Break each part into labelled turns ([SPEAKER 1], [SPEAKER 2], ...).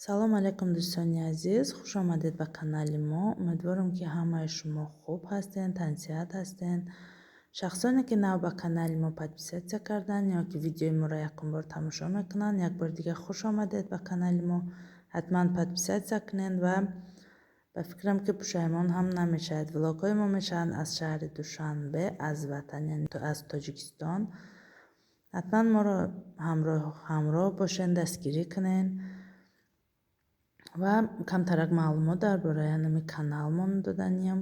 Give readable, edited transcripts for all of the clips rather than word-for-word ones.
[SPEAKER 1] Салом алейкум, дӯстони азиз, хуш омадед ба канали мо. Умедворам, ки ҳамаи шумо хуб ҳастед, тансиҳат ҳастед. Шахсоне, ки нав ба канали мо подписаться карданд ё ки видеои моро якум бор тамошо мекунанд, як бори дигар хуш омадед ба канали мо. Ҳатман подписаться кунед ва ба фикрам, ки пушаймон ҳам намешавед. Влогҳои мо мешаванд аз шаҳри Душанбе, аз ватан, яъне аз Тоҷикистон. Ҳатман моро ҳамроҳ бошед, дастгирӣ кунед. Ва камтарак маълумот дар бораи ҳамин каналмон доданиям.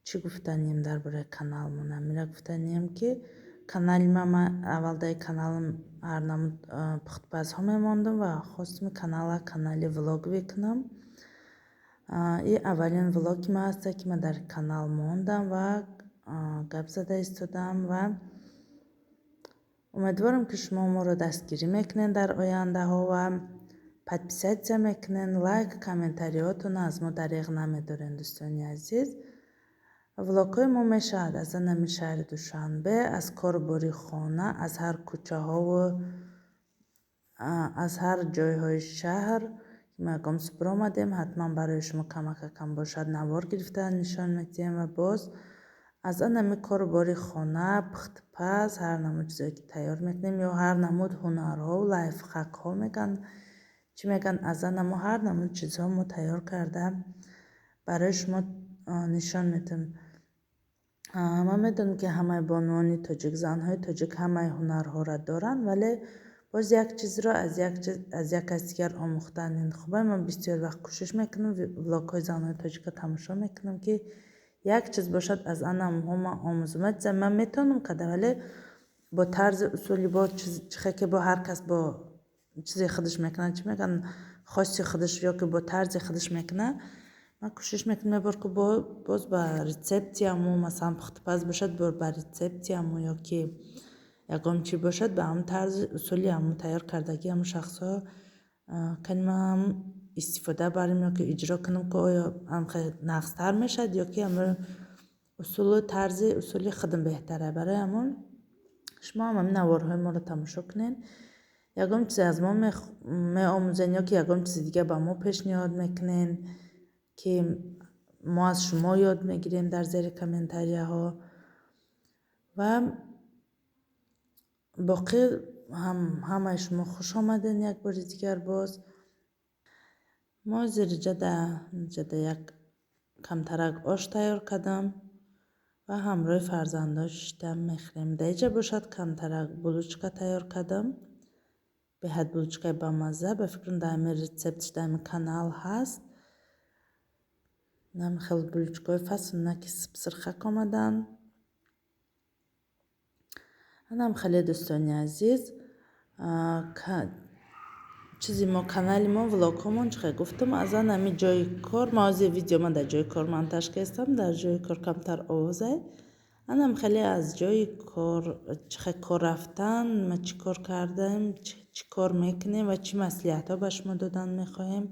[SPEAKER 1] Чӣ гуфтанием дар бораи каналмон? Ҳамира гуфтанием, ки канали ма аввал дар каналам ҳар намуд пухтпазҳо мемондам ва хостем канала канали влоговӣ кунам. И аввалин влоги ма ҳаста, ки ман дар канал мондам ва гап зада истодам, ва умедворам, ки шумо моро дастгирӣ мекунед дар ояндаҳо ва подписаться мекунед, лайк, комментариҳотонро аз мо дареғ намедоред, дӯстони азиз. Влогҳои мо мешавад аз ҳамин шаҳри Душанбе, аз кору бори хона, аз ҳар кӯчаҳову аз ҳар ҷойҳои шаҳр, ки мо ягон супур омадем, ҳатман барои шумо камакакам бошад навор гирифта нишон медиҳем ва боз аз ҳамин кору бори хона, пухтупаз, ҳар намуд чизое, ки тайёр мекунем, ё ҳар намуд ҳунарҳо, лайфхакҳо мегӯянд, чӣ мегӯянд, аз анамо ҳар намуд чизҳо мо тайёр карда барои шумо нишон медиҳем. Ман медонам, ки ҳамаи бонувони тоҷик, занҳои тоҷик ҳамаи ҳунарҳоро доранд, вале боз як чизро аз як кас дигар омӯхтан ин хуб. Ман бисёр вақт кӯшиш мекунам, влогҳои занҳои тоҷикро тамошо мекунам, ки як чиз бошад, аз анамҳо ман омӯзам. Ман метавонам карда, вале бо тарзи усули бо чихе ки бо ҳар кас бо чизи худаш мекунад, чӣ мегӯянд, хоси худаш ё ки бо тарзи худаш мекунад. Ман кӯшиш мекунам, як бор ки боз ба рецепти ҳамо, масалан, пухтупаз бошад, ба рецепти ҳамо ё ки ягон чӣ бошад, ба ҳамон тарзи усули ҳамон тайёр кардагии ҳамон шахсҳо кани ман истифода барем ё ки иҷро кунам, ки оё нағзтар мешавад ё ки ҳамон усулу тарзи усули худам беҳтара. Барои ҳамон шумо ҳам ҳамин наворҳои моро тамошо кунед, ягон чизе аз мо меомӯзед ё ки ягон чизи дигар ба мо пешниҳод мекунед, ки мо аз шумо ёд мегирем, дар зери комментарияҳо. Ва боқӣ ҳамаи шумо хуш омадед як бори дигар. Боз мо зери ҷада як камтарак ош тайёр кардам ва ҳамроҳи фарзандҳо шишта мехӯрем. Дар инҷа бошад камтарак булочка тайёр кардам, беҳад булочкаи бамазза. Ба фикрам, дар ҳамин рецептш дар ҳамин канал ҳаст. Ҳамин хел булочкаҳои фасона, ки сипсирхак омаданд. Анам хеле, дӯстони азиз, чизи мо, канали мо, влогҳомон, чӣ хел гуфтам, аз ан ҳамин ҷои кор. Ма ҳозир видео ман дар ҷои кор монтаж кардам, дар ҷои кор камтар овозай. Анам хеле аз ҷои кор, чӣ хел кор рафтан, ма чӣ кор кардаем, чӣ кор мекунем ва чӣ маслиҳатҳо ба шумо додан мехоҳем.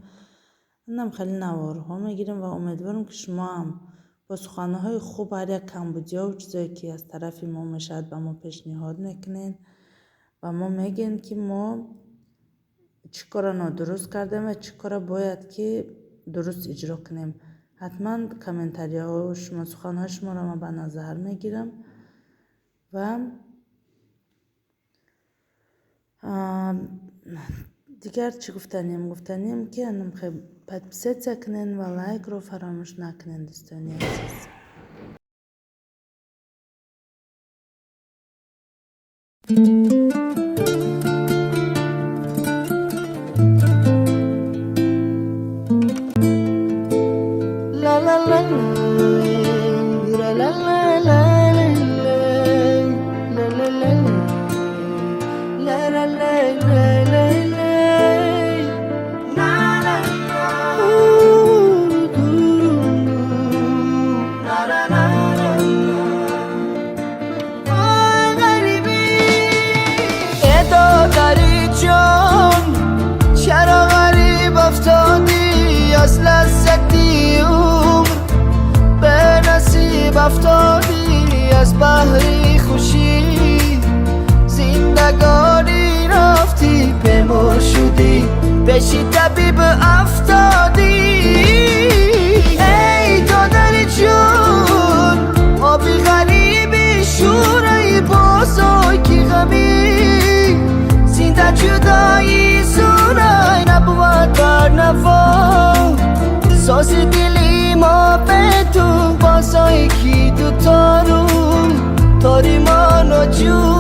[SPEAKER 1] Анам хеле наворҳо мегирем ва умедворам, ки шумо ҳам бо суханҳои хуб ҳар як камбудиҳову чизое, ки аз тарафи мо мешавад, ба мо пешниҳод мекунед ва мо мегӯем, ки мо чӣ корро нодуруст кардем ва чӣ корро бояд ки дуруст иҷро кунем. Ҳатман комментарияҳои шумо, суханҳои шуморо ман ба назар мегирам. Ва дигар чӣ гуфтанем? Гуфтанем, ки подписаться кунед ва лайкро фаромӯш накунед, дӯстони азиз.
[SPEAKER 2] La la la la la la la la la la la la la la la la la la la. Ooh, doo, la la la la la. Ой, ғарибӣ, э додари ҷон, чаро ғариб афтодӣ? Аз лаззати умр ба насиб афтодӣ, аз баҳри хушӣ зиндагонӣ рафтӣ, бемор шудӣ. Пеши табиб афтодӣ. Эй додари ҷон, оби ғариби шӯраи бозой, ки ғами зинда ҷудоӣ зурай набувад бар наво. Сози дили мо бе ту бозой, ки дутору тори мо ноҷур.